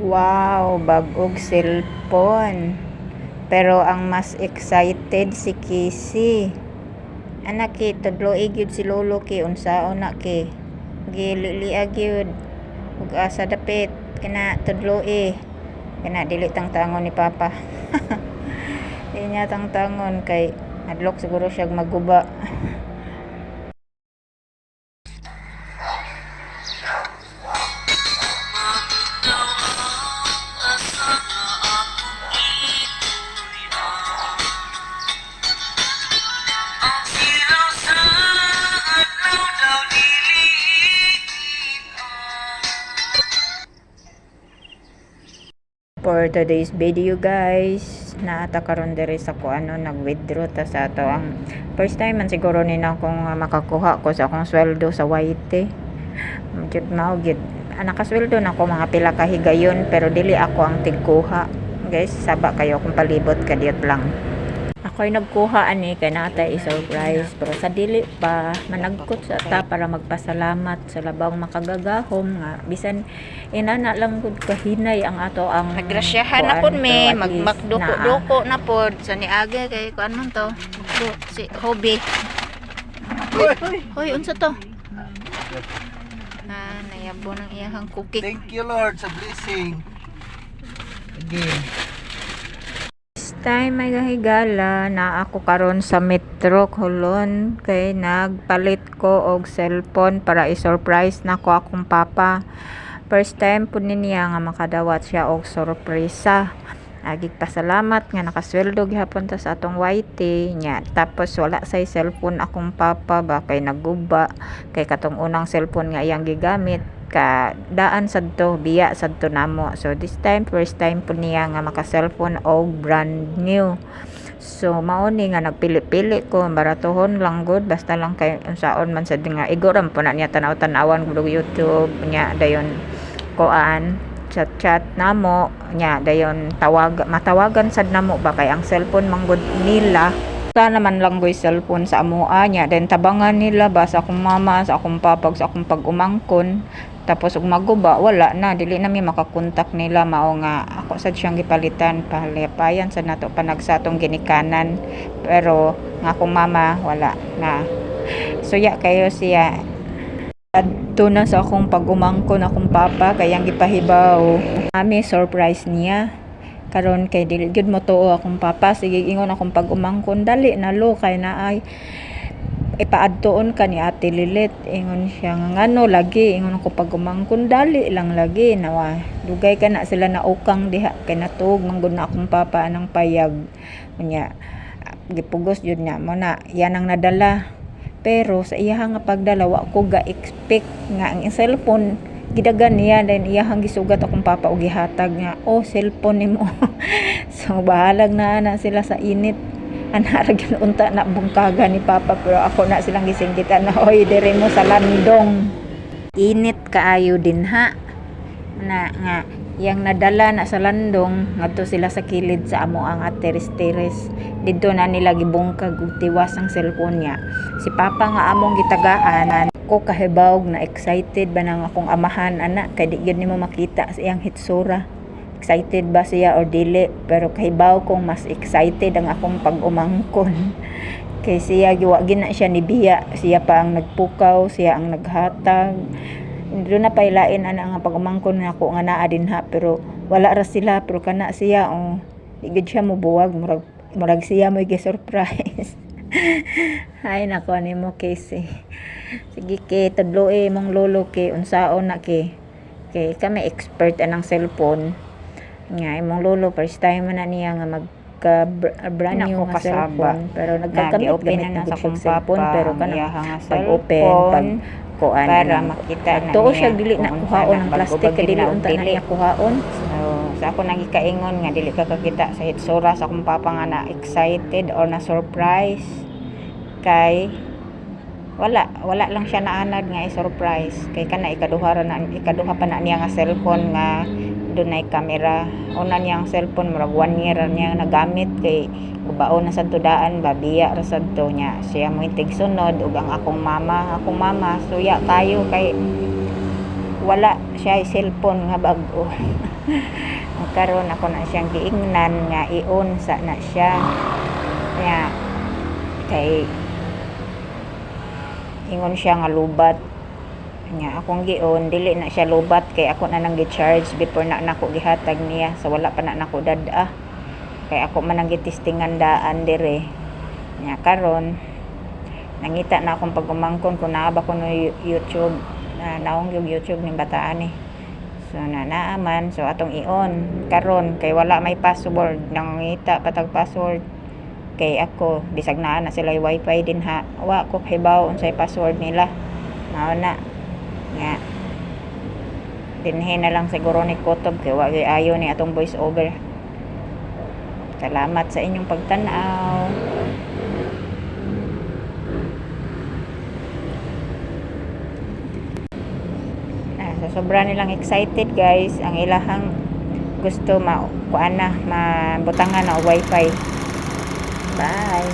Wow, bag-ong cellphone. Pero ang mas excited si Casey. Anak ki, tudloi gyud si lolo ki unsaon na ki. Gililia gyud ug asa dapit kana tudloi. Kana dili tangtangon ni papa. Di niya tangtangon kay hadlok siguro siya maguba. For today's video, guys, naata karon diri sa kuano, nag-withdraw ta sa ato ang first time man siguro ni na akong makakuha ko sa akong sweldo sa YT. Jud mao gyud. Ah, nakasweldo na ko mga pila ka higayon pero dili ako ang tigkuha. Guys, saba kayo akong palibot, kadiyot lang. Ako'y nagkuha ani kay natay i-surprise, pero sa dili pa managkot sa ta para magpasalamat sa labang makagagahom nga bisan inana lang gud kahinay ang ato ang Nagrasyahan na kuan, pod mi, pero at mag least magduko-duko na pod sa niagi kay kuan man to. Magdo si Hobby. Hoy, unsa to? Ah, nayabo ng iyahang cookie. Thank you, Lord, sa blessing. Again. This time may gahigala na ako karon sa Metro Colon kay nagpalit ko og cellphone para i-surprise nako akong papa. First time pud ni niya nga makadawat siya og sorpresa. Agig pasalamat nga nakasweldo gihapon ta sa atong YT nya. Tapos wala say cellphone akong papa ba kay naguba, kay katong unang cellphone nga iyang gigamit ka daan sadto, biya sadto namo. So this time, first time po niya nga maka cellphone og brand new. So mao ni nga nagpili-pili ko, baratohon lang gud, basta lang kay unsaon man sad nga igo ra po na niya tanaw-tanawan gud og YouTube nya, dayon kuan, chat chat namo nya, dayon tawag, matawagan sad namo ba kay ang cellphone man gud nila. Sa naman lang goy cellphone sa amoa niya, then tabangan nila ba sa akong mama, sa akong papa, sa akong pag-umangkon. Tapos ug maguba, wala na, dili na mi makakontak nila. Mao nga ako sad siyang gipalitan, palipayan sad nato panagsatong ginikanan, pero nga akong mama wala na. Suya kayo siya. Adto na sa akong pag-umangkon akong papa kay ang gipahibaw ami surprise niya karon kay dili gyud mo tuo akong papa. Sige, ingon akong pag-umangkon, "Dali na lo kay naay ipaadtoon ka ni Ate Lilit." Ingon siya nga, "Ngano lagi?" Ingon ako pag-umangkon, "Dali lang lagi." Nawa dugay ka na sila na ukang diha kay natuog man gud na akong papa anang payag. Unya gipugos jud niya mo na yan ang nadala, pero sa iyaha nga pagdala, wa ko ga expect nga ang cellphone gidagan niya, then iyahang gisugat akong papa og gihatag nga, "Oh, cellphone nimo." So bahalag na na sila sa init ana ra gyud unta na bungkaga ni papa, pero ako na silang gisinggitan na, "Oy, diri mo sa landong, init kaayo din ha." Na nga yang nadala na sa landong ngadto sila sa kilid sa amo ang teres-teres, didto na nila gibungkag og tiwas ang cellphone niya. Si papa nga among gitagaan ko, kahibawg na excited ba nang akong amahan ana kay di gyud nimo makita sa iyang hitsura excited ba siya or dili, pero kahibaw kong mas excited ang akong pag-umangkon kay siya giwa gina siya ni biya, siya pa ang nagpukaw, siya ang naghatag. Doon na pailain ana nga pag-umangkon nako nga naa dinha, pero wala ra sila, pero kana siya, oh, di gid siya mobuwag, murag murag siya mo'y gi-surprise. Ay nako nimo, Casey, sige ke, tudloe imong lolo ke unsaon na ke, kay kami expert anang cellphone nga imong lolo first time man na niya nga magka brand new Nako, nga kasaba. Cellphone, pero nagkagamit Nagi-open gamit na na na gud sa siya akong cellphone papa pero ang kanang iyaha nga pag-open pag cellphone kuan para anang makita na tuo niya siya dili na kung unsa kuhaon na, ang bago plastic ba kay gyud dili na og unta na dili. Niya kuhaon. So, sa ako nagikaingon nga dili ka kakita sa hitsura sa akong papa nga na excited or na surprise kay wala wala lang siya naanad nga i-surprise kay kana ikaduha ra na, ikaduha pa na niya nga cellphone nga dunay camera. Una niyang cellphone murag one year ra niya nagamit kay gubaon na sad to daan ba, biya ra sad to niya. Siya mo tigsunod ug ang akong mama suya kayo kay Wala siya cellphone nga bag-o. Karon ako na siyang giingnan nga i-on sa na siya. Nya kay ingon siya nga lowbat. Nya akong gi-on, dili na siya lowbat kay ako na nang gi-charge before na nako gihatag niya, so wala pa na nako dad-a kay ako man ang gitestingan daan dire. Nya karon nangita na akong pag-umangkon kung naa ba kuno YouTube na naong yung YouTube ning bataan eh. So na naa man, so atong i-on karon kay wala may password. Nangita patag password kay ako bisag naa na sila wifi din ha, wa ko kahibaw unsay password nila. Mao na nga dinhi na lang siguro ni kutob kay wa gyud ayo ni atong voice over. Salamat sa inyong pagtan-aw. Ah, sa sobra nilang excited, guys, ang ilahang gusto ma kuan na, mabutangan na og wifi. Bye.